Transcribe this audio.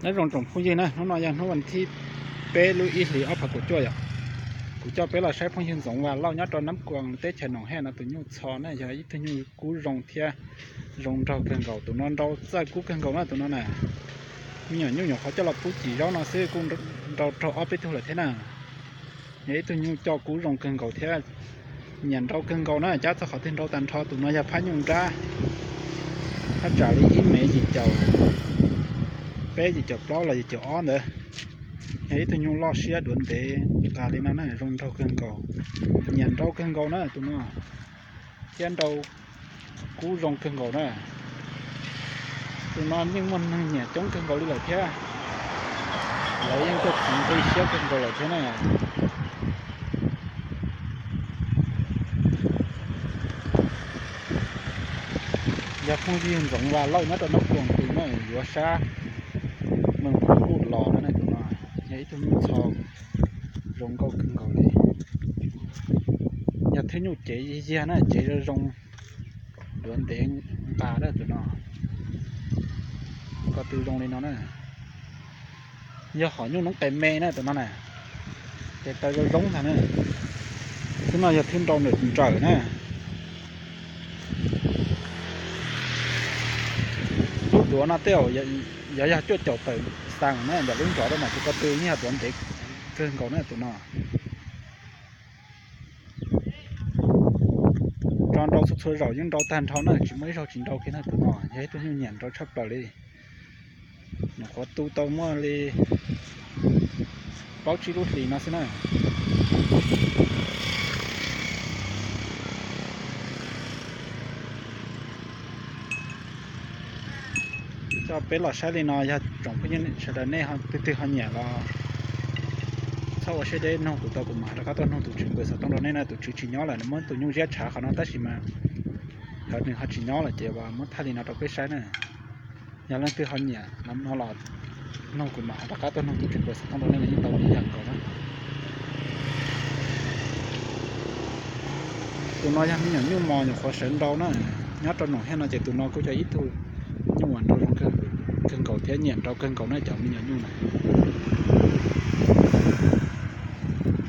Nyob zoo tsoom phooj ywg na, hnub no yog hnub vas thib peb lub ib hlis ob phav kaum cuaj yom. Kuv coj peb los saib phooj ywg Ntxoov Vas Lauj nyob rau Nab Kuas teb chaws Noom Hej no tus nyuj txho na, yog ib tug nyuj kub zoo thiab zoo nraug kawg nkaus. Tus no nrau txawj kub kawg nkaus na tus no na. Me nyuam nyuj nyuam qhuav coj los pub cim zaub no xwb kuj nrau raug ob peb tug lawm thiab na. Yog ib tug nyuj coj kub zoo kawg nkaus thiab nyiam nrau kawg nkaus na, cab txog qhov twg nrau tag nrho. Tus no yog phab nyuj nrab, thaj tsam li ib mev yim caum peb yim caum plaub los yim caum ob ntawd. Yog ib tug nyuj loj siab duav ntev nqas li no na, zoo nraug kawg nkaus, nyiam nrau kawg nkaus na tus no, thiab nrau kub zoo kawg nkaus na. Tus no yeej muaj neeg nyiam coob kawg nkaus li lawm thiab, lawv yeej tuaj txeev nqi siab kawg nkaus lawm thiab na. Yog phooj ywg Ntxoov Vas Lauj nyob rau Nab Kuas tus na, yuav sab Meej Phoom Kuj los na, tus no yog ib tug nyuj txho zoo nkauj kawg nkaus li. Yog thwj nyuj cev yag na, cev zoo zoo, duav ntev nqas na tus no. Ko tw zoo li no na. Yog hom nyuj noob qes me na tus no na, tes taw zoo zoo ntag na. Xwb no yog thwj nrau nrawm na. Lub duav no tej zaum yog yog cuaj caum tawm xas na, ntawm lub nrov rau mas tus ko tw yeej yog duav ntev kawg nkaus na tus no. Tso nrau txhua txhua zaus yeej nrau tag nrho na, tsis muaj ib zaug tsis nrau kiag na tus no, yog ib tug nyuj nyiam nrau tshaj plaws li. Nyuam qhuav tu tau muaj li plaub tsib lub hlis no xwb na. Coj peb los saib li no, yog tsoom phooj ywg sawv daws nej twg twg ho nyiam los txhob ua siab deb, nug kuv tau kuv mam rov qab tuaj nug tus tswv npawb xov tooj rau nej na. Tus tswv tsis nyob lawm, nws muab tus nyuj ziab tshav qhov no tab sis mas lawv nws ho tsis nyob lawm ces muab thaij li no rau peb saib na. Yog leej twg ho nyiam no los nug kuv mam rov qab tuaj nug tus tswv npawb xov tooj rau nej, nws yeej tau ib yam nkaus na. Tus no yog me nyuam nyuj mos nyuam qhuav sawv nrau na, nyob rau Noom Hej no ces tus no kuj yog ib tug nyuj uas nrau zoo kawg nkaus thiab nyiam nrau kawg nkaus na cov me nyuam nyuj na.